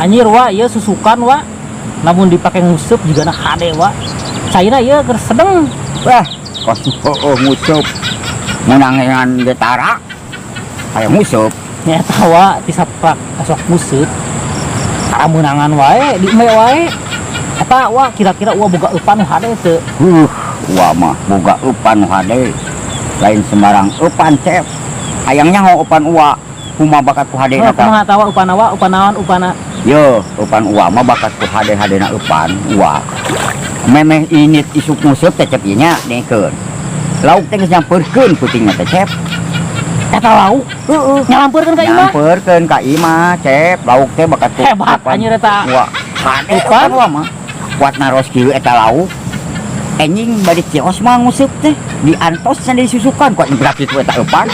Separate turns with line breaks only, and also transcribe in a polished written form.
Anjir, Wa, ieu susukan, Wa. Lamun dipake nguseup juga na hade, Wa. Cairna ieu keur sedeng.
Wah, kos oh, nguseup. Menangan getara. Kayak nguseup.
Nyata, Wa, ti saprak sok nguseup. Meunangan wae, di embe wae. Eta, Wa, kira-kira Wa boga eupan nu hade teu?
Wah mah boga eupan nu hade. Lain sembarang eupan, Cep. Hayang nyaho eupan Uwa? Kumaha bakat ku hade
Oh,
na tah?
Kumaha tawa upana, Wa? Upan naon upana?
Yo, eupan Uwa mah bakat ku hade-hadena eupan Uwa. Memeh init isuk nguseup teh, Cep, ieu nya dengekeun. Lauk teh geus nyamperkeun putingna teh, Cep.
Eta lauk
Heeh.
Nyamperkeun ka imah?
Nyamperkeun ka imah, Cep. Lauk teh bakat ku
Hebat
eupan
anjir eta.
Uwa. Hade
Eupan?
eupan Uwa mah. Kuat naros kieu eta lauk. Enjing bade cios mah nguseup teh diantos nya disusukan kuat berat itu eta eupan.